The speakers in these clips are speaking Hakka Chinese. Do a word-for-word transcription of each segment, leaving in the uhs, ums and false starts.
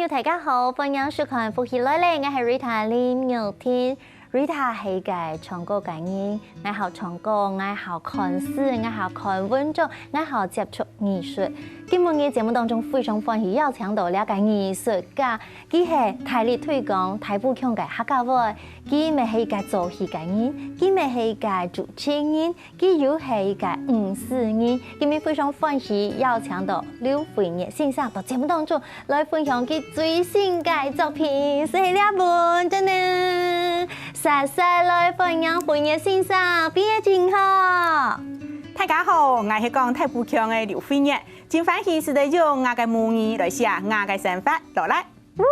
大家好，歡迎收看《福氣來了》，𠊎係Rita林玉婷。Rita係一個唱歌个人，𠊎好唱歌，𠊎好看書，𠊎好看文章，𠊎好接觸藝術。今晡日節目當中非常歡喜邀請到這個藝術家，佢係大力推廣大埔腔个客家話，佢乜係一個做戲个人，佢乜係一個主持人， 佢又係一個女詩人，今日非常歡喜邀請到劉惠月先生到節目當中來分享佢最新个作品，就係這本，噔噔，煞煞來歡迎惠月先生，惠月姐好。大家好，𠊎係講大埔腔个劉惠月，真歡喜使得用𠊎个母語來寫𠊎个生活，勞力。 嗚，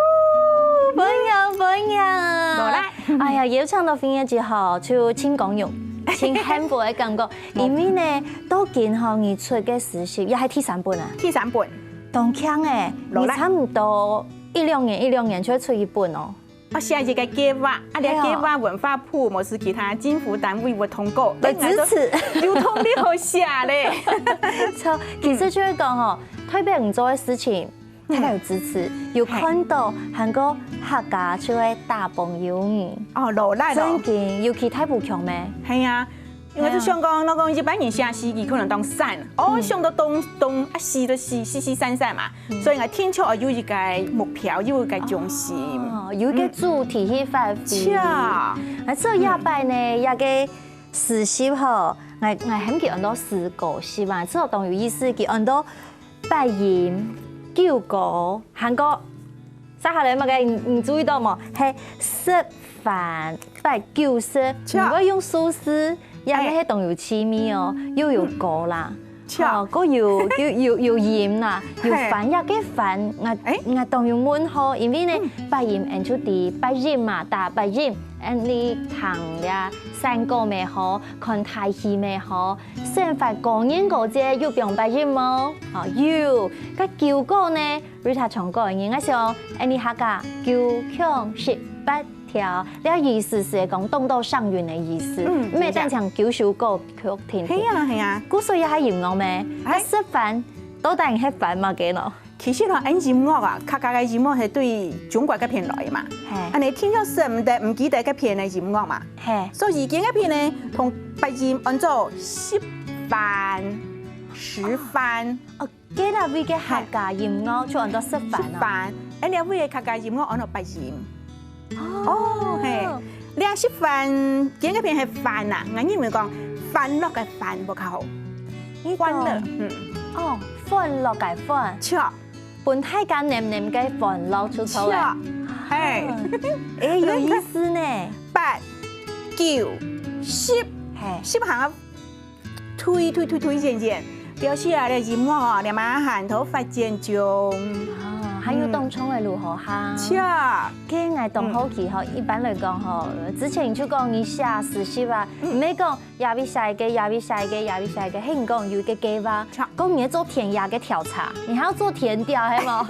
歡迎，歡迎！勞力。哎呀，邀請到惠月姐吼，就盡光榮，盡幸福个感覺。因為呢，到今吼，你出个詩集，也係第三本啊。第三本。當慶欸，勞力。你差毋多一兩年，一兩年就會出一本哦。啊，寫一個計畫，啊，這計畫文化部，無係其他政府單位有通過，來支持。有動力好寫咧。著，其實就係講吼，代表你做个事情， 大家有支持，有看到，還過客家就會打幫有你。哦，勞力咯。正經，尤其大埔腔咩？係啊，因為就想講，若講一般人寫詩，佢可能當散，哦，想到東東啊西就西西西散散嘛，所以𠊎定著愛有一個目標，有一個中心。哦，有一個主題去發揮。係啊。啊，所以這擺呢，這個詩集吼，𠊎𠊎喊佢安到詩歌集嘛，這當有意思，佢安到 八音九歌，還過，接下來麼个你你注意到無？係十番八九十，著。你會用數字，也係當有趣味哦，又有歌啦。著。哦，又有有有有音啦，有番，這个番，𠊎𠊎當有問號，因為呢，八音𠊎就知八音嘛，打八音，恁你聽這山歌乜好，看大戲乜好， 生活過年過節有放八音無？哦，有。該九歌呢？Rita唱歌个人，𠊎想，恁你客家九腔十八調，這意思係講動到上韻个意思，嗯，毋係單淨九首歌曲定定。係啊，係啊。故所也係音樂咩？該十番到底係番麼个呢？ 其實吼，恁音樂啊，客家个音樂係對中國該片來个嘛。係。恁呢定著識毋得，毋記得該片个音樂嘛。係。所以佢該片呢，同八音安做十番、十番。哦，該位个客家音樂就安到十番哦。十番，恁呢位个客家音樂安到八音。 哦，係。這十番，佢該片係歡啊，𠊎認為講歡樂个歡會較好。歡樂，嗯。哦，歡樂个歡。著。分大家黏黏个歡樂出來。著，係。欸，有意思呢。八、九、十，係。十行啊， 推推推推遠遠，表示啊，這音樂哦，這馬還在發展中。哦，還有當長个路好行。著。該𠊎當好奇吼，一般來講吼，之前就講你寫詩集啊，毋係講這位寫一個，這位寫一個，這位寫一個，係你講有一個計畫，講你愛做田野个調查，你還要做田調，係無？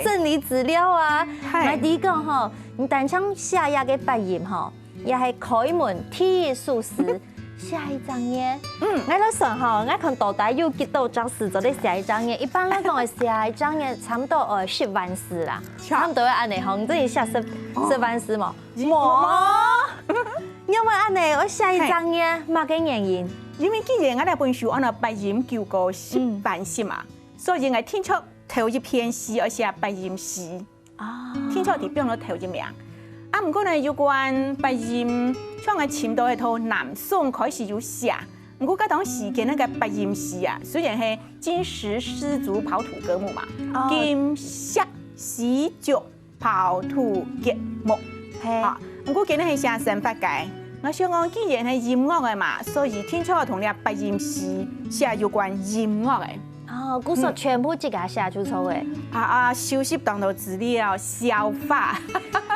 整理資料啊，𠊎知講吼，你單淨寫這個八音吼， 也係開門第一首詩，寫一隻月。嗯，𠊎來算吼，𠊎看到底有幾多隻字做得寫一隻月。一般來講，寫一隻月差毋多愛十萬字啦，差毋多愛恁呢吼。你這裡寫十十萬字無？無。因為恁呢，𠊎寫一隻月，麼个原因？因為既然𠊎這本書安到八音九歌十萬字嘛，所以𠊎定著頭一篇詩愛寫八音詩。 定著在放到頭一名。啊，毋過呢，有關八音，像𠊎尋到个，對南宋開始有寫，毋過該當時間該个八音詩啊，雖然係金石絲竹刨土割木嘛，金石絲竹刨土割木，係，啊，毋過今日係寫生活个。𠊎想講，既然係音樂个嘛，所以定著同這八音詩寫有關音樂个。 哦，故所全部自家寫就著欸。啊啊，收集當多資料，消化。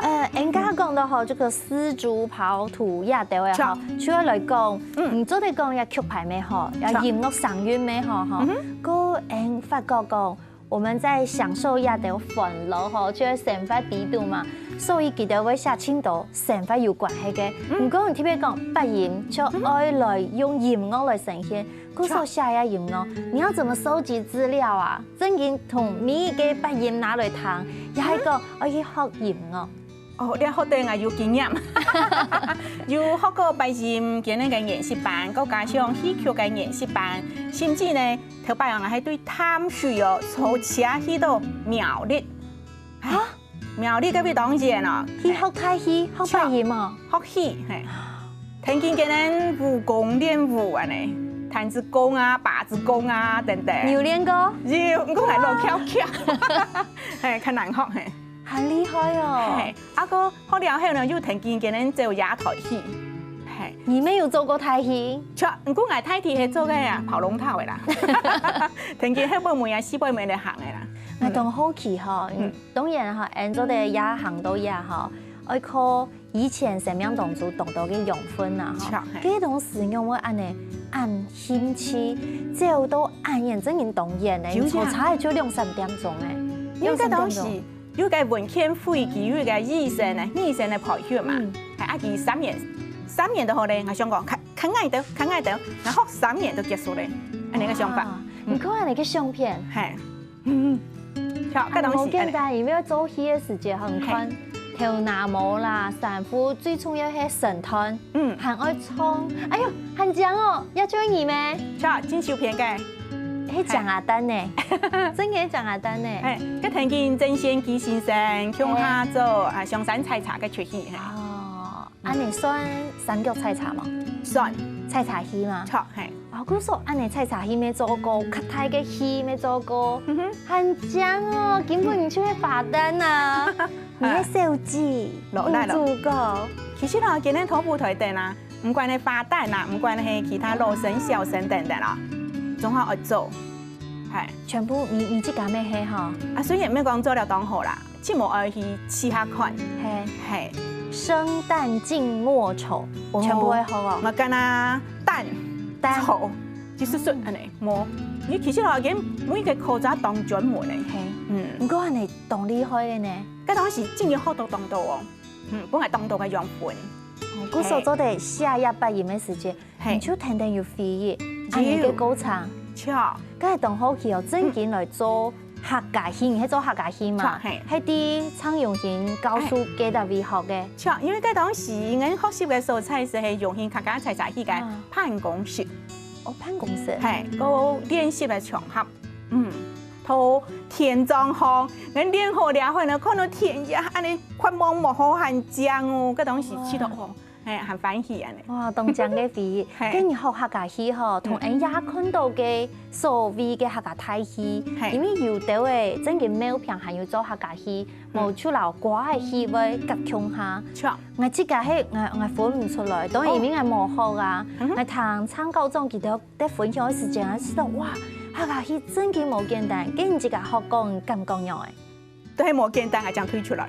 呃，人家講到吼，這個絲竹刨土這兜个吼，除了來講，嗯，做得講這曲牌乜好，這音樂聲韻乜好吼，嗯哼，過人發覺講，我們在享受這兜歡樂吼，就係生活裡肚嘛，所以佢兜會寫盡多生活有關係个。嗯。毋過你特別講八音，就愛來用音樂來呈現，故所寫个音樂，你要怎麼收集資料啊？正經同每一個八音拿來聽，也係講愛去學音樂。 哦，這學著𠊎有經驗，有學過八音，今年个研習班，再加上戲曲个研習班，甚至呢，頭擺𠊎還對淡水哦，坐車去到苗栗。啊？苗栗該位當遠哦，去學大戲，學八音哦。學戲，嘿。聽見佢等武功練武恁呢，彈子功啊、把子功啊等等。你有練過？有，毋過𠊎老翹翹，嘿，較難學嘿。 很厲害哦。嘿，啊過學了後呢，又聽見佢等走夜台戲。嘿，你乜有做過大戲？著，毋過𠊎大體係做个啊，跑龍套个啦。聽見後尾尾啊，四尾尾來行个啦。𠊎當好奇吼，嗯，當然吼，恁做得這行到這吼，愛靠以前生命當中當多个養分啊吼，著，嘿。該當時仰會恁呢，恁興趣，走到恁遠，正經當遠呢，有影。坐車就兩三點鐘欸，因為該當時 兩三點鐘。 有个文健會，佢有一个醫生呢，醫生个培訓嘛，嗯。係啊，佢三年，三年就好咧。𠊎想講，較，較𠊎兜，較𠊎兜，𠊎學三年就結束咧，恁呢个想法。哇，你看恁呢个相片。嘿，嗯，嗯，著，該當時恁呢。無簡單，因為做戲个時節很寬，嘿。頭那毛啦，衫褲，最重要係身段。 嗯。還愛唱，哎喲，還靚哦，也中意咩？著，真修片个。係靚阿丹呢，正經靚阿丹呢。哎，該聽見曾憲基先生共下做啊，香山採茶个齣戲，嘿。哦，恁呢算山腳採茶無？算。採茶戲嘛。著，嘿。哦，故所恁呢採茶戲乜做過，較大个戲乜做過，嗯哼。還靚哦，根本你就係花旦啊，你係小姐，老賴了。女主角。其實吼，今日在舞台頂啊， 毋管係花旦啊，毋管係其他老生、小生等等啊，總係愛做，係。全部你，你自家乜係吼？啊，雖然毋係講做了當好啦，起碼愛去試下看。係。係。生旦淨末丑，哦。全部愛學哦。𠊎敢若旦、旦。丑，就係說恁呢，無。你其實吼，佢每個科就當專門个。係。嗯。毋過恁呢當厲害个呢。該當時真經學到當多哦，嗯，分𠊎當多个養分。哦，故所做得寫這八音个時節， 嘿。你就跈等有回憶，有。恁呢个過程。著。該當好奇哦，正經來做客家戲，你係做客家戲嘛？著，嘿。係在蔡榮興教授該搭位學个。著，因為該當時𠊎學習个所在係榮興客家採茶戲个辦公室。啊。哦，辦公室。嘿，个練習个場合。嗯，在天井項，𠊎練好了後呢，看到天也恁呢闊茫茫，好還靚哦，該當時覺得，哇。哦， 嘿，還歡喜恁呢。哇，當靚个回憶。嘿。該你學客家戲吼，同𠊎這下看到个所謂个客家大戲，嘿。因為有兜仔正經廟坪還有做客家戲，嗯。無就摎歌仔戲會合共下。著。𠊎自家係，𠊎，𠊎分毋出來，當然因為𠊎無學啊。哦。嗯哼。𠊎聽蔡校長佢兜在分享个時節，𠊎知道，哇，客家戲正經無簡單，該你自家學過，你感覺仰仔？ 都係無簡單，𠊎正推出來。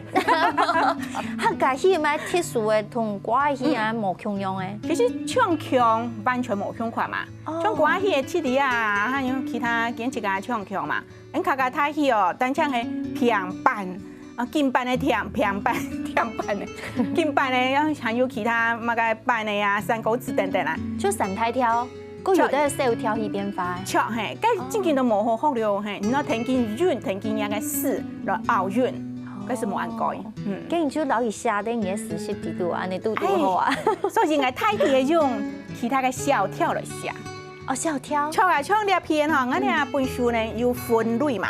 客家戲有麼个特殊个，同歌仔戲啊，嗯。無共樣个？其實唱腔完全無共款嘛。哦。像歌仔戲个七里啊，還有其他幾隻个唱腔嘛。𠊎客家大戲哦，單淨係平板，啊，金板个平，平板，平板个，金板个，還有其他麼个板个啊，山歌子等等啊。就三大調。 故有兜小調去變化。著，嘿，該正經都無好學了，嘿，你愛跈緊韻，跈緊若个字來押韻，哦。該係無恁該。嗯。該你就摎佢寫在你个詩集裡肚啊，你堵堵好啊。哎，所以𠊎大體个用其他个小調來寫。哦，小調。著啊，像這片吼，𠊎這本書呢有分類嘛，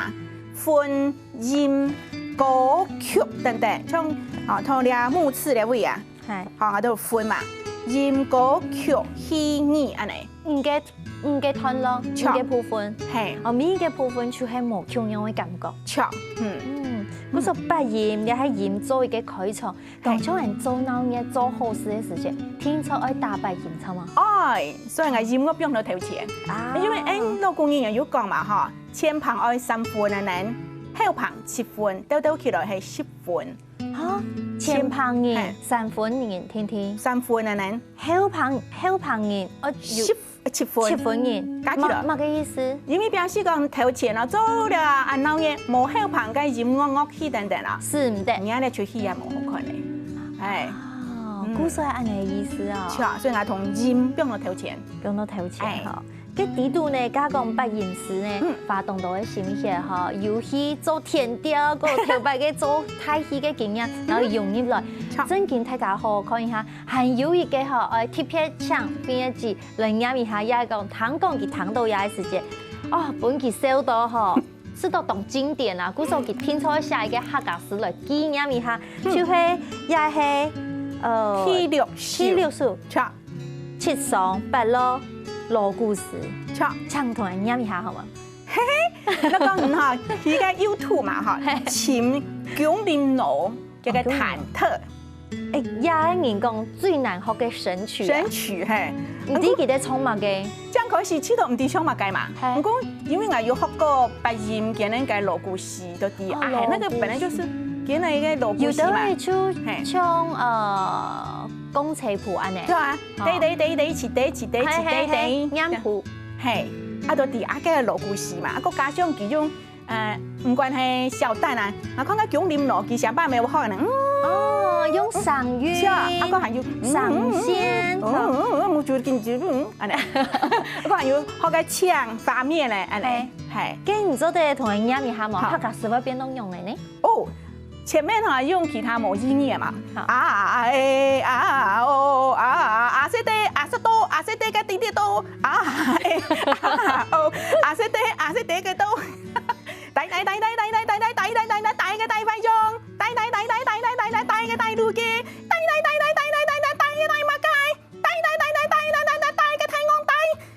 分音、歌曲等等，像，啊，像這目次這位啊， 係。吼，佢都有分嘛，音、歌、曲、戲、語恁呢。五個，五個段落，著。五個部分。係。哦，每一個部分就係無共樣个感覺。著，嗯。嗯，𠊎說八音，這係音做一個開場，係。當像人做鬧熱、做好事个時節，定著愛打八音，著無？哎，所以𠊎音樂放到頭前。啊。因為，哎，老古人有講嘛，吼，前棚愛三分个人，後棚七分，鬥鬥起來係十分。 哈，前棚人，嘿。三分人，定定。三分个人。後棚，後棚人，哦，有十，七分。七分人，加起來。麼，麼个意思？因為表示講頭前哦，做了啊，鬧熱，無後棚个音樂樂器等等啊，係毋得。你恁樣出去也無好看咧。哎，哦，嗯。故所係恁樣个意思哦。係啊，所以𠊎同音放到頭前。放到頭前哎。吼。該底肚呢，加講八音師呢，嗯。花當多个心血吼，有去做田調，過頭擺个做大戲个經驗，然後融入來。係。正經大家好好看一下，還有一個吼，哎，特別請編輯 來念一下，也係講聽講佢聽到這个時節，哦，分佢笑到吼，試到當經典啊！故所佢定著寫一個客家詩來紀念一下，嗯。就係也係，呃，第六首。第六首。係。七上八落老古詩。係。請同𠊎念一下好嗎？嘿嘿，該講哈，佢个YouTube嘛哈，嘿。尋《宮林路》。 這個哦，《忐忑》。哎，也係人講最難學个神曲啊。神曲，嘿。你知佢在唱麼个？正開始試著毋知唱麼个嘛。嘿。毋過因為𠊎有學過八音，今日个老古詩都知啊，哦，嘿，那個本來就是今日个老古詩嘛。有的人就嘿。像，呃，公車譜恁樣。對啊，哦。噠噠噠噠，一起噠，一起噠，一起噠噠。嘿，嘿，嘿，嘿，念譜。嘿，啊，都知啊，該老古詩嘛，啊，再加上佢用 呃，毋管係小旦啊，啊，看个《宮林路》，佢寫法無好呢，嗯。哦，用上韻。係啊，啊，還有，嗯，上線，嗯，嗯，嗯，嗯，目珠緊珠，嗯，恁樣。啊，還有學个請畫面咧，恁樣，嘿。嘿。該你做得同𠊎念一下無？好。客家詩會變到仰仔呢？哦，前面哈，用其他無意義个嘛。好。啊，哎，啊，哦，啊，啊，細垤，啊，細垤，啊，細垤个垤垤垤，啊，哎，啊，哦，啊，細垤，啊，細垤个垤。 大大大大大大大大大大大个大排長，大大大大大大大大大个大驢機，大大大大大大大大大个大馬雞，大大大大大大大大大个大戇呆，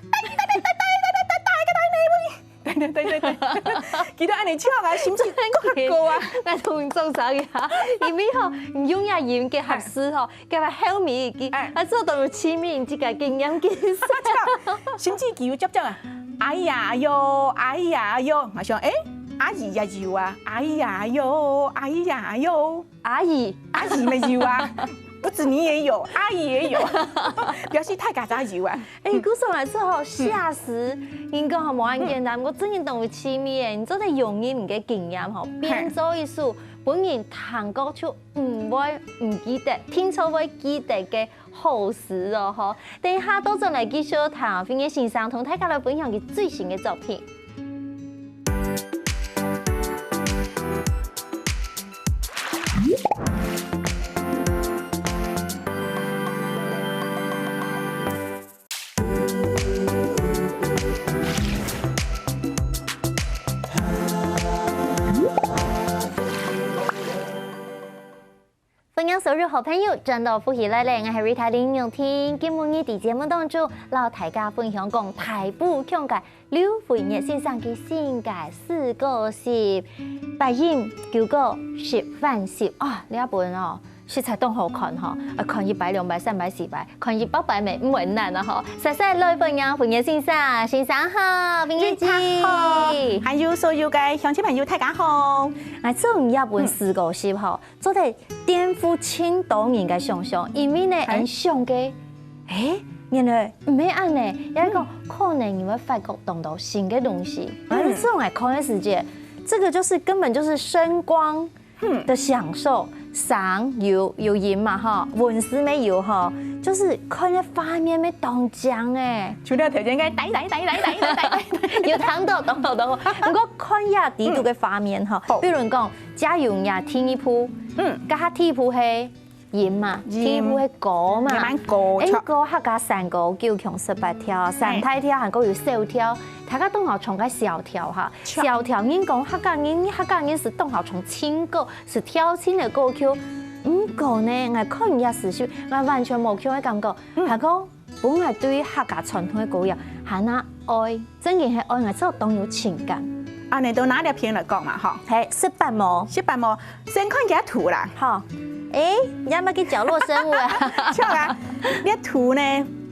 大大大大大大大大个大內妹。對對對對對，佢都恁樣唱啊，心情真高啊。𠊎同你做生意啊，因為吼，你用這音結合詩吼， 該麼後面一句，哎。啊，做到有趣味，自家經驗介紹。甚至佢有接接啊，哎呀喲，哎呀喲，𠊎想，哎，阿姨也有啊，哎呀喲，哎呀喲，阿姨，阿姨乜有啊，不止你也有，阿姨也有，表示大家都有啊。哎，故所來說吼，寫詩，應該吼無恁簡單，毋過真正當有趣味誒，你做得用你个經驗吼，編做一首，分人聽過就毋會毋記得，定著會記得个 好詩哦吼。等一下倒轉來繼續聽惠月先生同大家來分享佢最新个作品。歡迎所有好朋友轉到福氣來了，𠊎係Rita林永婷。今晡日在節目當中，摎大家分享講大埔腔个劉惠月先生个新个詩歌集，八音九歌十番集啊，這本哦，實在當好看吼，啊，看一擺、兩擺、三擺、四擺，看一百擺乜毋會難啊吼。煞煞來歡迎惠月先生，先生好，惠月姐。大家好，還有所有个鄉親朋友，大家好。𠊎做這本詩歌集吼， 做得顛覆盡多人个想像，因為呢，哎。𠊎想个，哎，原來毋係恁呢，也係講，嗯。可能你會發覺當多新个東西。嗯。而且這種來看个時節，這個就是根本就是聲光嗯。的享受，聲有，有音嘛哈，文字乜有哈，就是看个畫面乜當靚哎。除了頭先个呆呆呆呆呆呆呆呆，有聽到，聽到，聽到。不過看這底肚个畫面哈，嗯。好。比如講， 加油呀，第二步，嗯。該下第一步係音嘛，音。第一步係歌嘛。慢慢歌，哎，著。歌客家山歌九腔十八調，三大調，還過有小調，大家當好唱个小調哈。著。小調，人講客家人，客家人係當好唱情歌，係調情个歌曲。毋過呢，𠊎看這詩集，𠊎完全無共樣个感覺。嗯。還過 本來對客家傳統个歌謠，還那愛，正經係愛，𠊎做當有情感。恁呢，到哪一篇來講嘛，吼？係，十八無？十八無，先看佢圖啦。好，哎，這麼个角落生物啊？著啊，這圖呢，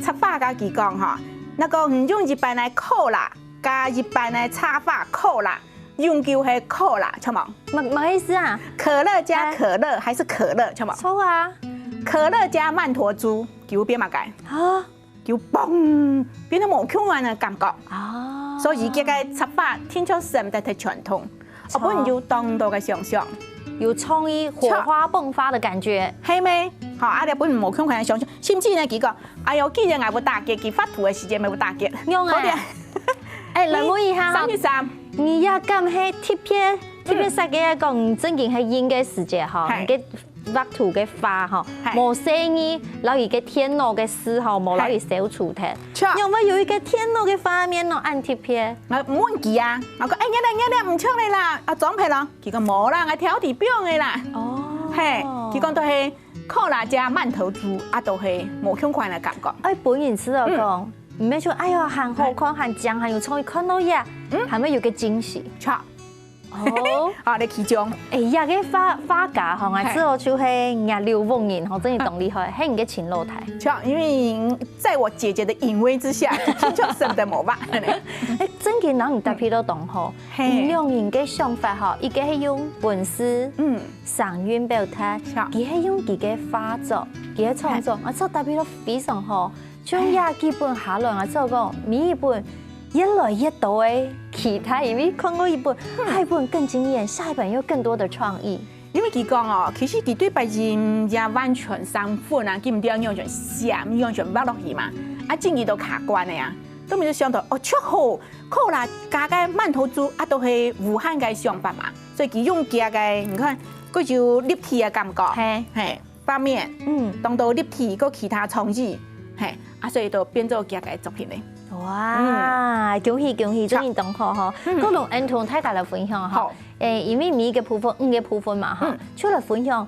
插畫家佢講吼，該個毋用一般个可樂，加一般个茶花可樂， 永久係可樂，著無？麼，麼个意思啊？可樂加可樂，哎。還是可樂，著無？著啊。可樂加曼陀珠，佢會變麼个？啊？就嘣，變到無共樣个感覺。哦。所以佢个插花定著先得忒傳統，哦，本有當多个想像。有創意，火花迸發的感覺。係咩？好，啊，這本無共樣个想像，甚至呢，佢講，哎喲，既然𠊎會打結，佢畫圖个時間也會打結。用欸。好點。欸，來問一下哈，三一三。你也敢係特別，特別設計來講，你正經係用个時節吼，嘿。你个畫圖个畫吼，嘿。無細膩，摎佢个電腦个字吼，無摎佢消除忒。嘿。著。因為有一個電腦个畫面哦，恁特別。𠊎問佢啊，𠊎講，欸，你這，你這毋著个啦，啊，裝配咯。佢講，無啦，𠊎挑底放个啦。哦。嘿，佢講都係 可樂加饅頭豬，啊，都係無共款个感覺。欸，本人知道講，嗯。毋係說，哎喲，還好看，還靚，還有創意，看到呀，嗯。還會有個驚喜。著。哦。啊，你其中。欸，這個畫，畫家吼，𠊎知道就係葉劉翁人吼，真的當厲害，係你个親老弟。著，因為在我姐姐的淫威之下，就真的無辦法。欸，正經摎你搭配到當好，嘿。你兩人个想法吼，一個係用文字，嗯。 聲韻表達，著。佢係用佢个畫作，佢个創作，嘿。啊，做得搭配到非常好。像這幾本下來，啊，做講每一本越來越多个期待，因為看過一本，嗯。下一本更驚豔，下一本又更多的創意。因為佢講哦，其實佢對白音也完全生分啊，佢毋知愛仰般寫，仰般畫落去嘛，啊，真个都卡關个啊，都毋係想到哦，著好，可樂加个饅頭豬啊，都係無限个想法嘛。 所以佢用佢个，你看，佢有立體个感覺，嘿。嘿，畫面，嗯。當多立體，佮其他創意，嘿，啊，所以都變做佢个作品咧。哇，嗯。恭喜恭喜，著。真个當好吼！嗯。過來，𠊎同大家來分享吼。好。欸，因為每一個部分，五個部分嘛吼，嗯。就來分享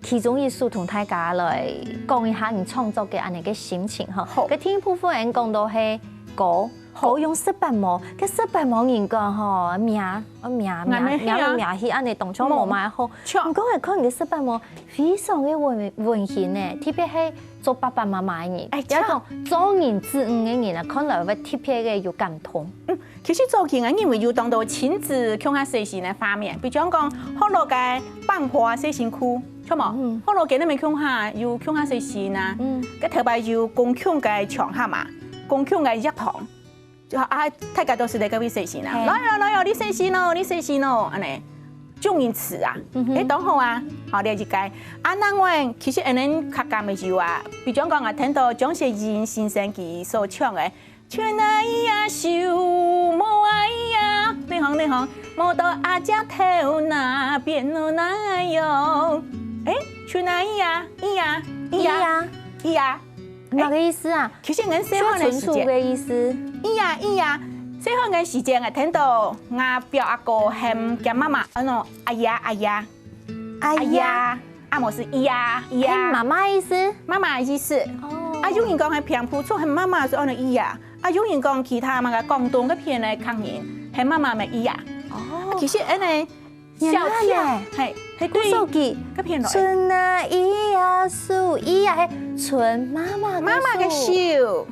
其中一首同大家來講一下你創作个恁樣个心情吼。好。該第一部分，𠊎講到係歌， 好。好用十八毛，該十八毛銀个吼，名，哦，名，名，恁樣係啊。名來名去，恁樣當初無買好。無，著。毋過𠊎看你个十八毛，非常个溫，溫馨呢，特別係做爸爸媽媽个人，哎，也講做人子女个人啊，看來會特別个有感動。嗯，其實早期啊，因為有當多親子共下洗身个畫面，比如講，學老个辦活洗身軀，著無？嗯。學老个恁樣共下，有共下洗身啊，嗯。該頭擺有公共个場合嘛，公共个浴堂， 就啊，大家都係在該位洗身啊。嘿。來哦，來哦，你洗身哦，你洗身哦，恁樣，眾人池啊，嗯哼。欸，當好啊，好，了解。啊，另外，其實𠊎等客家乜有啊，比如講啊，聽到張雪迎先生佢所唱个，「春啊咿呀秀，毛啊咿呀，哪行哪行，毛到阿姐頭那邊哦那喲。」欸，春啊咿呀，咿呀，咿呀，咿呀。咿呀。 麼个意思啊？其實𠊎細漢个時節，就純屬个意思。咿呀咿呀，細漢个時節，𠊎聽到吾表阿哥喊厥媽媽，安到阿爺阿爺，阿爺。阿爺，啊，無係咿呀咿呀。喊媽媽意思？媽媽个意思。哦。啊，有人講喊平埔族喊媽媽係安到咿呀，啊，有人講其他麼个廣東該片个客人喊媽媽乜咿呀。哦。啊，其實恁樣 小調，原來呢，係，係對古早句，該片來。「春啊咿呀秀」，咿呀係春媽媽个手。媽媽个手。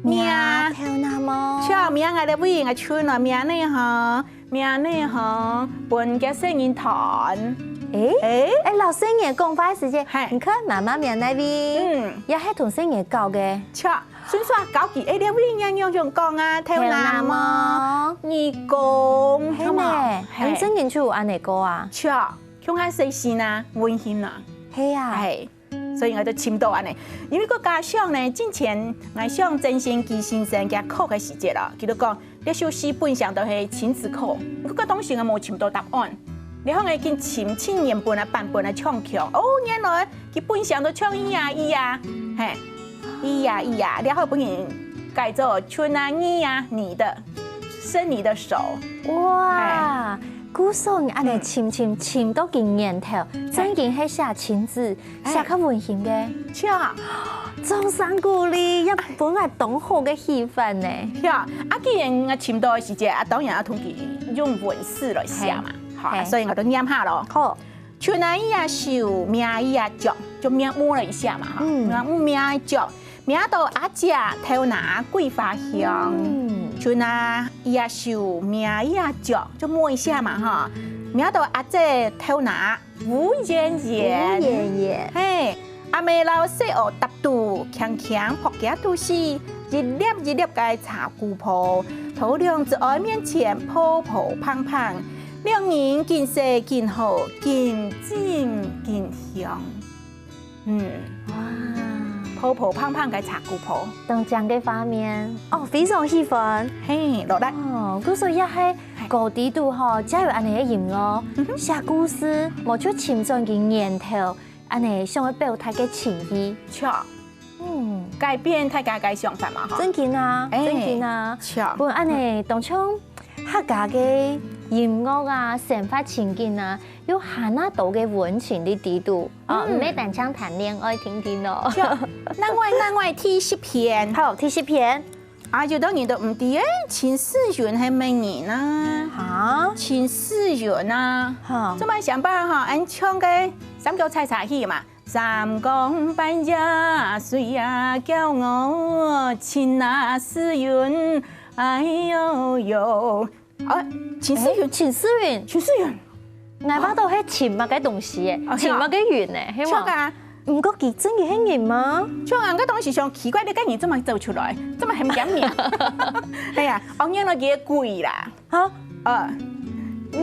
名，名頭那毛。像名𠊎个位，𠊎春啊，名呢吼，名呢吼，分厥細人彈。欸，欸。欸，老細人講話个時節，係。你看媽媽名哪位？嗯。也係同細人教个。像， 順續教佢，欸，這位仰仰講啊，頭那毛，頭那毛。耳公，係無？係呢，係。恁正經就有恁樣个啊？著，共下洗身啊，溫馨啊。係啊。係，所以𠊎就尋到恁樣。因為个家長呢，之前𠊎上曾先基先生厥課个時節啦，佢就講， 這首詩本成都係親子課，毋過當時𠊎無尋到答案。這下𠊎緊尋盡原本个版本來唱腔。哦，原來佢本成都唱咿呀咿呀，係，咿呀咿呀，這下分人改做春啊咿呀，你的，伸你的手。哇，古早恁樣尋尋尋到今年頭，正經係寫親子， 寫較溫馨个。像，掌聲鼓勵，也分𠊎當好个氣氛呢。像，啊，既然𠊎尋到个時節，啊，當然愛同佢用文字來寫嘛，好，啊，所以𠊎就唸下囉。好。春啊咿呀秀，名啊咿呀著，就名摸了一下嘛，哈，嗯。名摸名啊著，名到阿姐頭那桂花香。嗯。春啊咿呀秀，名啊咿呀著，就摸一下嘛，哈，名到阿姐頭那 吳嫣嫣。吳嫣嫣。嘿，阿姆摎細阿搭肚，輕輕拍厥肚屎，一粒一粒个茶姑婆，在兩子哀面前泡泡嘭嘭，兩人緊食緊好，緊唚緊香。嗯，哇，泡泡嘭嘭个茶姑婆。當靚个畫面，哦，非常喜歡。嘿，落來。哦，故所也係高低度吼，加有恁樣个音樂，寫故事，無就尋轉佢源頭， 恁樣想要表達个情意。著，嗯，改變大家个想法嘛，吼。正經啊，哎，正經啊。著。毋過恁樣，當像客家个音樂啊，生活情景啊，有還較多个溫情个底肚。哦，嗯。毋係單淨談戀愛定定咯。著，另外，另外第十篇。好，第十篇。 啊，有兜人都毋知，欸，秦時運係麼人啊？哈？秦時運啊，哈。做麼想法哈，恁像个三腳採茶戲嘛，三更半夜誰啊叫我秦啊時運，哎喲喲。哦，秦時運，欸，秦時運，秦時運。 𠊎話到係秦麼个東西欸，哦，秦麼个運欸，係無？著啊。毋過佢真个係人嗎？著啊，𠊎當時想奇怪，這个人做麼走出來，做麼喊厥名？哎呀，哦，原來佢个鬼啦。哈？呃，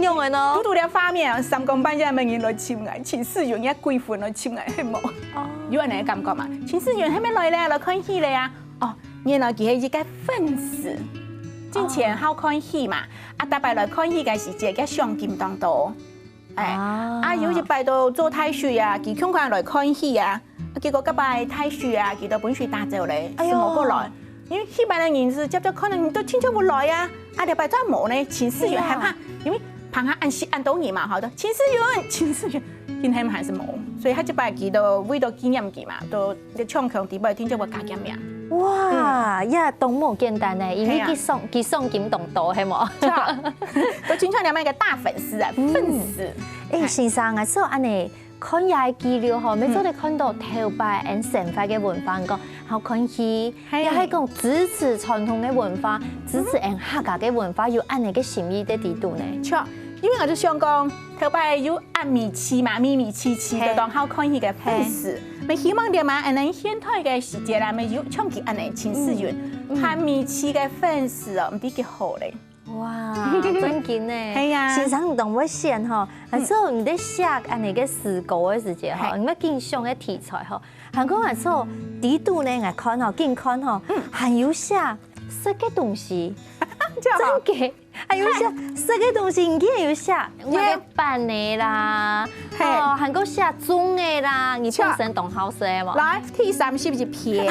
仰般呢？堵堵這畫面，三更半夜麼人來尋𠊎，秦時運个鬼魂來尋𠊎，係無？哦。有恁樣个感覺嘛？秦時運係毋係來咧，來看戲咧啊？哦，原來佢係一个粉絲，進前好看戲嘛，啊，逐擺來看戲个時節，佢賞金當多。 哎，啊。啊，有一擺都做大水啊，佢共下來看戲啊，結果該擺大水啊，佢都分水打走咧，哎喲。係無過來。因為戲班个人係接著看到你都親像會來啊，啊，這擺正無呢，秦時運害怕，哎喲。因為旁下恁細恁多人嘛，吼，都秦時運，秦時運，今天還係無，所以佢這擺佢都為著紀念佢嘛，都 你唱腔底背聽著會加減名。哇，嗯。也當無簡單呢，因為係啊。佢賞，佢賞金當多，係無？著，都親像你們一个大粉絲啊，嗯。粉絲。欸，哎。先生啊，所以恁樣看這个記錄吼，嗯。乜做得看到頭擺恁生活个文化，講好看戲，係。也係講支持傳統个文化，支持嗯。𠊎客家个文化，有恁樣个心意在底肚呢。著，因為𠊎就想講，頭擺有 暗暝時嘛，暝暝時時，嘿。就當好看戲个粉絲。嘿。乜希望這嘛，恁樣現代个時節啦，乜有像佢恁樣秦時運，嗯，嗯。暗暝時个粉絲哦，毋知幾好咧。哇，正經呢。係啊。先生你當會選吼，嗯。還有你在寫恁樣个詩歌个時節吼，嘿。你愛揀選个題材吼，還過還有底肚呢，𠊎看吼，緊看吼，嗯。還有寫食个東西，著啊。正經。 還有寫，食个東西，你竟然有寫，耶。麼个粄仔啦，嘿。哦，還過寫粽仔啦，你本身當好食無？來，第三十一篇。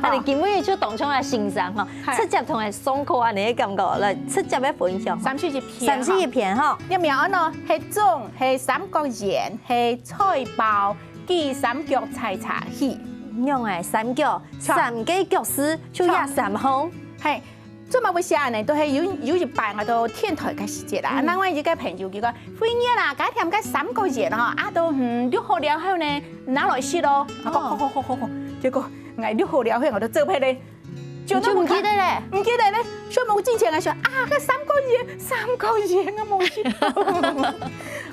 啊，你今晡日就當像𠊎先生吼，嘿。直接同𠊎上課恁樣个感覺，來，直接來分享。三十一篇，三十一篇吼。你名安哦，係粽，係三角圓，係菜包，記三腳採茶戲。仰仔，三腳，著。三个腳趾，就這三項。嘿。 做麼會寫恁樣，都係有，有一擺𠊎到電台个時節啦，嗯。另外一个朋友佢講，惠月啦，該添个三角圓吼，啊，都，嗯，搦好了後呢，拿來食咯。𠊎講，哦。好，好，好，好，好。結果𠊎搦好了後，𠊎都做歹咧，就毋記得咧。毋記得咧，所以𠊎進前𠊎想，啊，該三角圓，三角圓𠊎無食。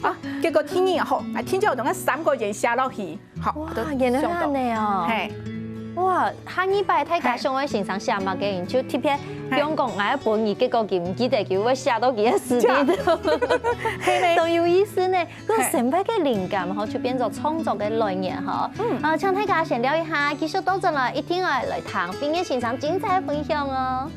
啊，結果第二日吼，啊，聽朝有同个三角圓寫落去。 好，哇，都原來係恁樣哦。嘿。哇，下二擺大家想愛先生寫麼个，你就特別，嘿。比如講，𠊎愛分你，結果佢毋記得，佢會寫到佢个字典。係呢。當有意思呢，該生活个靈感吼，就變做創作个來源吼。嗯。啊，請大家先尞一下，繼續倒轉來，一定愛來聽惠月先生精彩个分享哦。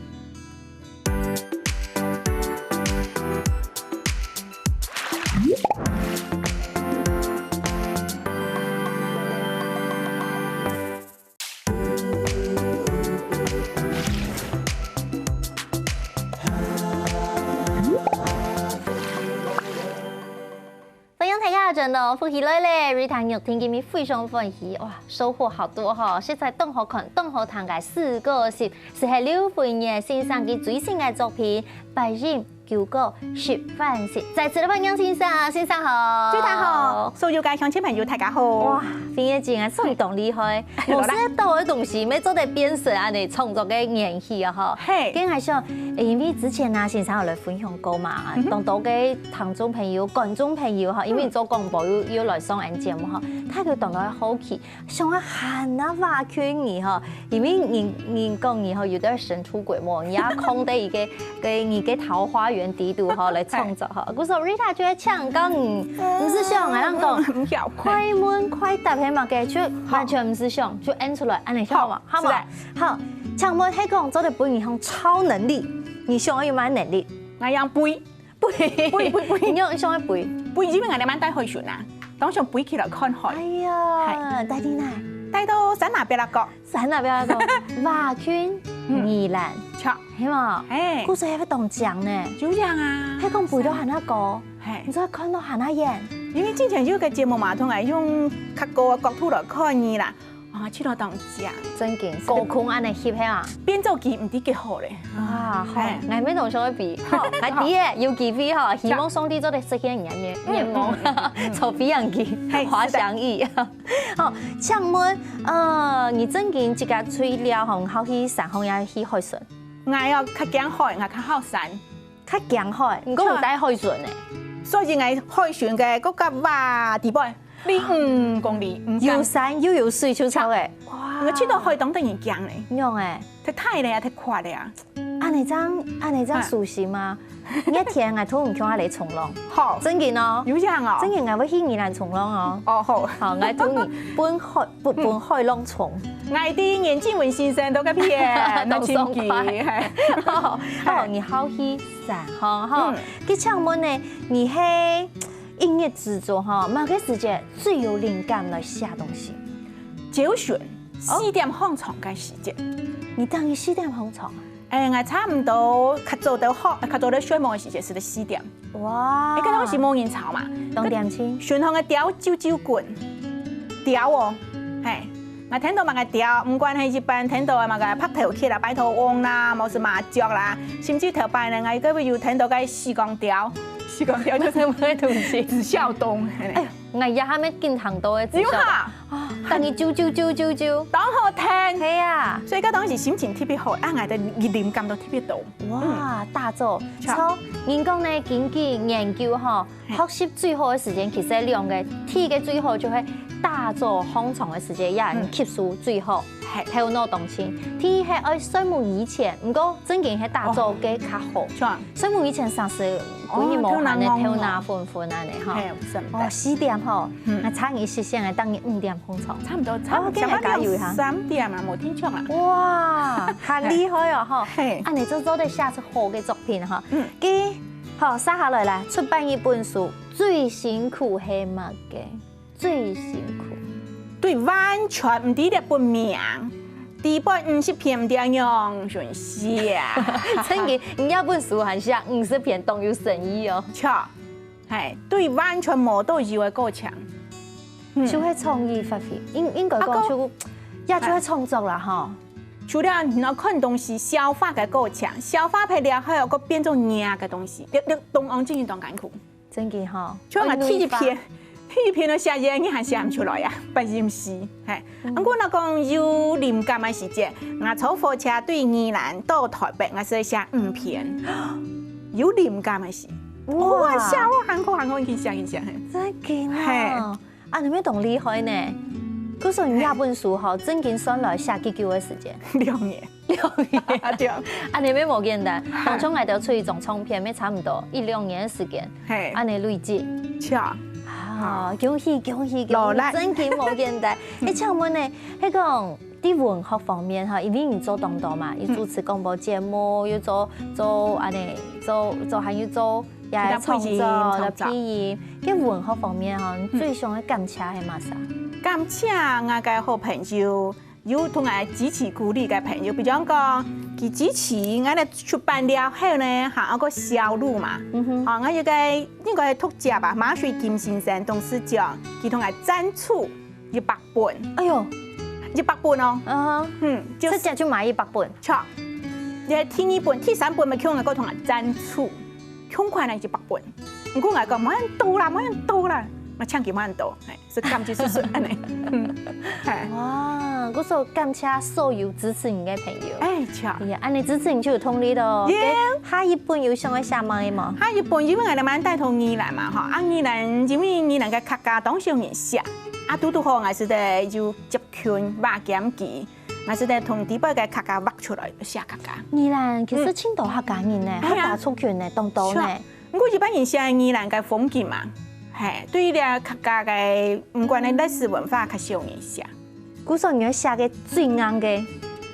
歡迎大家轉到福氣來了，Rita玉婷今日非常歡喜，哇，收穫好多吼，實在當好看、當好聽个詩歌集，就係劉惠月先生佢最新个作品《八音》。九个十万十。再次來歡迎先生，先生好。主持人好，所有个鄉親朋友大家好。哇，finde姐啊，算當厲害，無食到个東西，乜做得變成恁樣創作个元氣啊吼。嘿。跟𠊎想，因為之前啊，先生有來分享過嘛，當多个聽眾朋友、觀眾朋友吼，因為做廣播又又來上恁節目吼，大家當多好奇， 想愛喊啊，華群你吼，因為人人講你吼，有點神出鬼沒，你也空在一個个你个桃花源底肚吼來創作吼。故所 Rita 就會請教你，毋使想，𠊎講，快問快答係麼个，就完全毋使想，就應出來，恁樣好無？好無？好，請問係講做得分你用超能力，你想愛有麼个能力？𠊎想飛。 飛，飛，飛，飛。你有想愛飛？飛，因為𠊎等滿帶海巡啊，當想飛起來看海。哎呀，帶去哪？帶到山那邊啦个。山那邊啦个，華群、宜蘭，係無？哎，故所也會當靚呢。有靚啊，係講飛到還較高，係，你就會看到還較遠。因為之前有個節目嘛，同𠊎用較高个角度來看你啦。 啊，去到當靚，正經，高空恁樣翕係啊？變做佢毋知幾好咧。啊，好，𠊎乜當想愛飛，好，𠊎知个，有機會吼，希望上帝做得實現你个願願望，坐飛行機，滑翔翼。好，請問，呃，你正經自家除了吼，好去山項也去海脣？𠊎哦，較驚海，𠊎較好山。較驚海，毋過有帶海巡呢。所以𠊎海巡个，个甲哇底背。 離五公里，有山又有水就著欸。哇！𠊎去到海當得人驚咧。仰欸？忒大咧啊，忒闊咧啊。恁樣正，恁樣正舒適嗎？熱天𠊎同你共下來衝浪。好。正經哦。有影哦。正經𠊎會去宜蘭衝浪哦。哦，好。好，𠊎同你分海，分，分海浪衝。𠊎知顏靜文先生都該片，當爽快。係。好，好，你好去山吼，吼。嗯。佢請問呢，你係 一日之中吼，麼个時節最有靈感來寫東西？朝晨四點䟘床个時節。你等於四點䟘床啊？欸，𠊎差毋多較早都好，較早都睡目个時節係四點。哇！欸，該當時無人吵嘛。當恬靜。船項个鳥啾啾滾，鳥哦，嘿， 𠊎聽到麼个調，毋管係一般聽到个麼个白頭曲啦、白頭翁啦，無係麻雀啦，甚至頭擺呢，𠊎該位有聽到个時光調，時光調就係麼个東西？紫嘯鶇，哎，𠊎也還沒經常到个紫嘯鶇。有哈？啊，但你啾啾啾啾啾，當好聽。係啊。所以該當時心情特別好，啊，𠊎个靈感都特別多。哇，大作，著。著，人講呢，根據研究吼， 學習最好个時間其實係兩個，第一個最好就係打早䟘床个時間，也係吸收最好，頭腦當清。第二係愛睡目以前，毋過正經係打早个較好。睡目以前常時歸日無閒个，頭那昏昏恁樣吼。哦，四點吼，𠊎差一息先來，當日五點䟘床。差毋多，差毋多，哦，加油一下。三點啊，無定著啊。哇，還厲害哦吼！係，恁樣就做得寫出好个作品哈。嗯，佢 好，接下來啦，出版一本書，最辛苦係麼个？最辛苦。對，完全毋知這本名，底背五十篇毋知愛仰般寫啊。正經，你這本書還寫五十篇，當有誠意哦。著，係，對，完全無到有个過程。就係創意發揮，應，應該講就，也就係創作啦吼。除了你愛看東西消化个過程，消化忒了後，又變做若个東西，你，你當安靜，當艱苦。 正經吼，像𠊎第一篇，第一篇个寫字，你還寫毋出來啊，八音詩，係。毋過若講有靈感个時節，𠊎坐火車對宜蘭到臺北，𠊎係寫五篇。有靈感个時，哇，寫哦，還好還好，緊寫緊寫，係。正經哦，係。啊，你乜當厲害呢。故所你這本書吼，正經算來寫幾久个時間？兩年。 兩年。對。恁樣乜無簡單，當像𠊎兜出一張唱片，乜差毋多一兩年个時間，係。恁樣累積。著。啊，恭喜恭喜恭喜，正經無簡單。欸，請問呢，係講在文學方面哈，因為你做當多嘛，又主持廣播節目，又做，做恁樣，做，做，還有做，也創作，配音，創作。配音。在文學方面哈，你最想愛感謝係麼儕？感謝𠊎个好朋友， 有同𠊎支持鼓勵个朋友，比方講，佢支持𠊎个出版了後呢，還有個銷路嘛。吼，𠊎有個應該讀者吧，馬水金先生董事長，佢同𠊎贊助一百本。哎喲，一百本哦。嗯，就直接就買一百本。著，這第二本、第三本嘛，佢還過同𠊎贊助。共款个一百本。毋過𠊎講，無恁多啦，無恁多啦，𠊎請佢無恁多，係，所以減少少少恁呢。嗯，係。哇，故所感謝所有支持你个朋友。欸，著。哎呀，恁呢支持你就有動力咯。Yeah。該下一本有想愛寫麼个無？下一本因為𠊎等嘛帶到宜蘭嘛，吼，啊宜蘭因為宜蘭个客家當少人寫，啊堵堵好𠊎就有接近畫兼佢。 𠊎就同底背个客家畫出來，寫客家。宜蘭其實盡多客家人呢，嗯。客家族群呢，當多呢。毋過一般人寫宜蘭个風景嘛，係，對於這客家个，毋管係歷史文化較少人寫。故所你愛寫个最硬个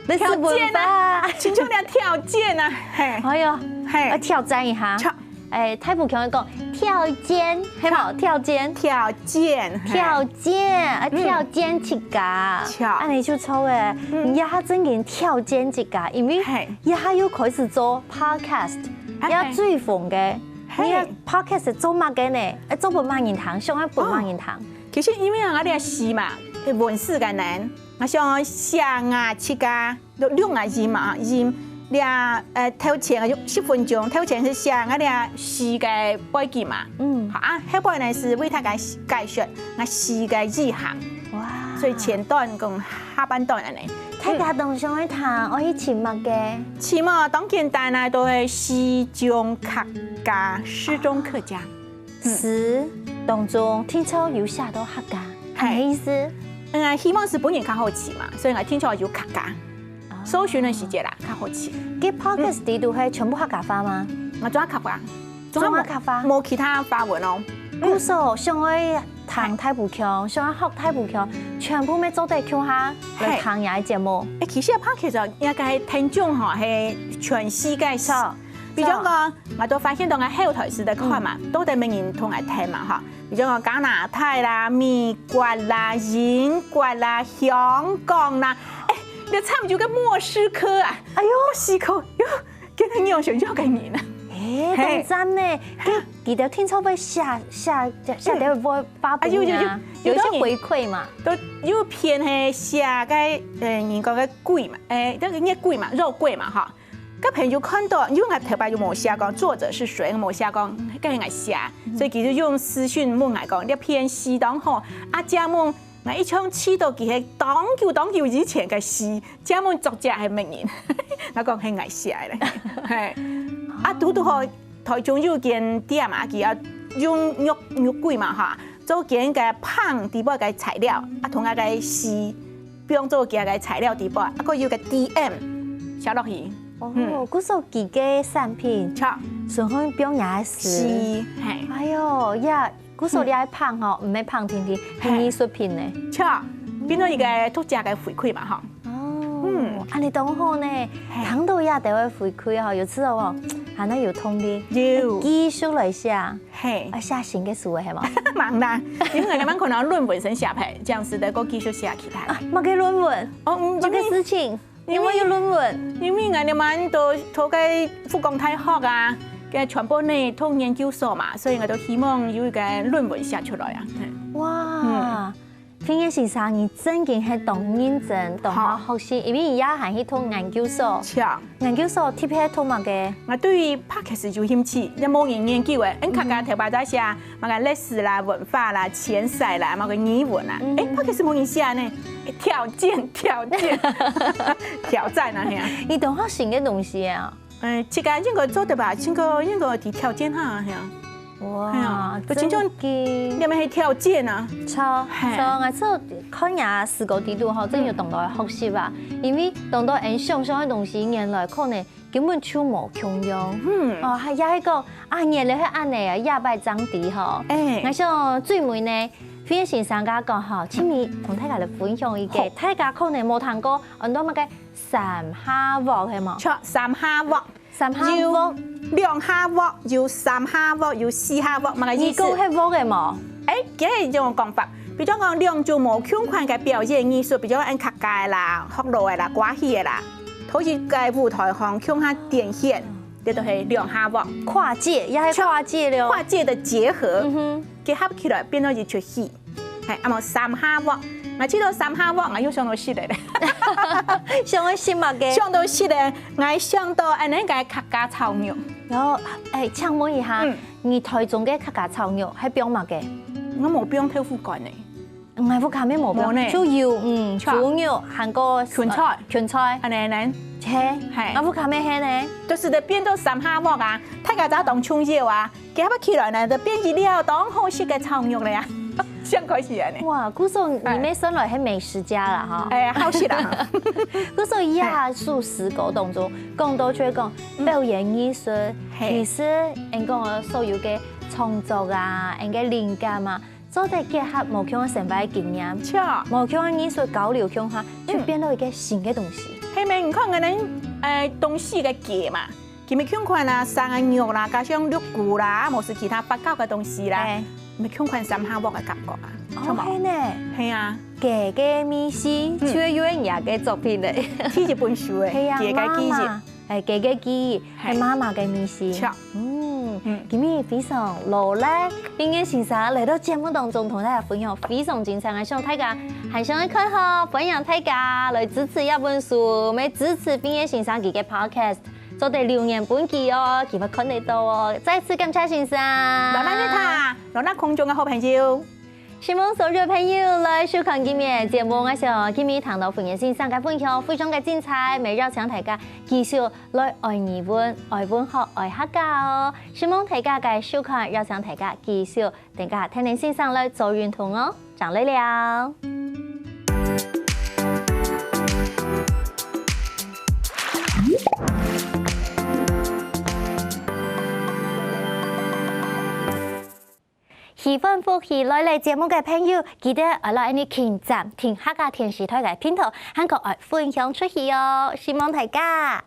歷史文化。挑戰啊，請求你挑戰啊，係。哎喲，係。愛挑戰一下。挑 欸，大埔腔會講挑戰，係無？挑戰。挑戰，係。挑戰，啊，嗯。挑戰自家。著。恁呢就著欸。嗯。你這下正經挑戰自家，因為係。這下又開始做podcast，係，也最紅个。係。你个podcast做麼个呢？愛做分麼人聽？想愛分麼人聽？哦。其實因為𠊎這詩嘛，係文字个人，𠊎想寫𠊎自家 錄，錄𠊎音嘛，音，這，呃，頭前个十分鐘，頭前係寫𠊎這詩个背景嘛。嗯。好啊，後背呢係為大家解說𠊎詩个意涵。哇。所以前段跟下半段恁呢。大家當想愛聽，愛去尋麼个？尋哦，當簡單啊，都係詩中客家，詩中客家。 嗯。詩當中定著有寫到客家，係。恁呢意思？嗯，希望係分人較好尋嘛，所以𠊎定著有客家，哦。搜尋个時節啦，較好尋。該podcast裡肚係全部客家話嗎？𠊎做客話，做客話。無其他華文哦。故所想愛聽大埔腔，想愛學大埔腔，全部乜做得共下來聽這个節目。欸，其實podcast哦，這个聽眾吼係全世界。著。 比如講，𠊎都發現到𠊎後台係在看嘛，到底麼人同𠊎聽嘛吼。比如講加拿大啦、美國啦、英國啦、香港啦，欸，這差毋多个莫斯科啊，哎喲，莫斯科，喲，跟佢仰相像个人啊。欸，係。當讚呢，佢，佢兜定著會寫，寫，寫兜會發布啊，有，有，有，啊，有一些回饋嘛。都有篇係寫个，呃，人講个粿嘛，欸，這个月粿嘛，肉桂嘛，哈。 該朋友看到，因為𠊎頭擺又無寫講作者係誰，無寫講該係𠊎寫，所以佢就用私訊問𠊎講，這篇詩當好，啊，借問𠊎一向知道佢係當久當久以前个詩，借問作者係麼人？𠊎講係𠊎寫个咧，係，啊，堵堵好，台中有間店啊，佢愛用肉，肉桂嘛哈，做間个飯底背个材料，啊，同𠊎个詩 放做佢个材料底背，啊，還有个D M寫落去。哦，故所佢个產品，著，順便放若个詩。係，係。哎喲，呀，故所這个飯吼，毋係飯定定，係藝術品呢。著，變做一个讀者个回饋嘛，吼。哦，恁呢當好呢，聽到這兜个回饋吼，有時候哦，還能有動力，有，繼續來寫。 係。啊，寫新个書个係無？吂啦，因為𠊎等可能論文先寫忒，這樣使得過繼續寫其他。啊，麼个論文？哦，嗯，麼个事情？因為有論文。因為𠊎等嘛都讀个復工大學啊，个傳播系讀研究所嘛，所以𠊎都希望有一个論文寫出來啊。哇， 平原先生，你正經係當認真，當好學習，因為你也還去讀研究所。係啊。研究所特別讀麼个？𠊎對於podcast有興趣，也無人研究誒，𠊎客家頭擺在寫麼个歷史啦、文化啦、遷徙啦、麼个語文啦，誒，podcast無人寫呢，挑戰，挑戰，挑戰啊，係啊。你當好新个東西啊？ 嗯，自家應該做得吧，應該，應該去挑戰下，係啊。哇，係啊，就親像，正經。你們係挑戰啊。著，係。著，𠊎就看若詩歌裡肚吼，真有當多个學習啊。因為當多人想像个東西，原來可能根本就無共樣。嗯。哦，還也係講，啊，原來係恁呢啊，下擺正知吼。誒。𠊎想最尾呢，平原先生佮講吼，請你同大家來分享一个，好。大家可能無聽過，恁多麼个 三下屋係無？著，三下屋。三下屋。有兩下屋，有三下屋，有四下屋，麼个意思？你講係屋个無？誒，佢係一種講法。比如講兩種無共款个表演藝術，比如講客家个啦、學老个啦、歌仔戲个啦，在一个舞台項共下展現，這就係兩下屋。跨界，也係跨界了。跨界的結合，嗯哼。結合起來變做一齣戲。 係，啊無三下屋。𠊎知道三下屋，𠊎又想到食个咧。想到食麼个？想到食个，𠊎想到恁呢个客家炒肉。然後，欸，請問一下，你台中个客家炒肉係放麼个？𠊎無放豆腐乾呢。𠊎屋下乜無放，無呢。就有，嗯，豬肉還過芹菜，芹菜，恁仔恁仔，係，𠊎屋下乜係呢。就係得變到三下鑊啊，大家正當重要啊。 佢下擺起來呢，就變一料當好食个炒肉了呀。像開始恁仔。哇，故所你乜算來係美食家啦哈。欸，好食啦。故所以啊，素食歌當中，講到就係講表演藝術，其實，𠊎講所有个創作啊，𠊎个靈感啊，做得結合無共个生活个經驗，無共个藝術交流共下，就變到一個新个東西。係咩，你看𠊎等，欸，東西个結嘛。 佢乜共款啊，生个肉啦，加上綠菇啦，無係其他發酵个東西啦，乜共款三下鑊个感覺啊，哦，係呢，係啊，雞个味緒，就係有人家个作品咧，第一本書欸，係啊，雞个記憶，媽媽，欸，雞个記憶，係媽媽个味緒，嗯，今日非常勞力，冰燕先生來到節目當中同大家分享非常精彩个，希望大家還想愛看吼，歡迎大家來支持這本書，乜支持冰燕先生佢个 podcast。 做得留言分佢哦，佢會看得到哦。再次感謝先生。慢慢去看，羅納空中个好朋友。希望所有朋友來收看今日个節目，𠊎想今日聽到冰燕先生个分享非常个精彩，乜邀請大家繼續來愛語文、愛文學、愛客家哦。希望大家个收看，邀請大家繼續等下聽先生來做運動哦。正來尞。 喜歡福氣來了節目个朋友，記得愛來恁仔撳讚，訂客家電視台个頻道，還過愛分享出去哦！希望大家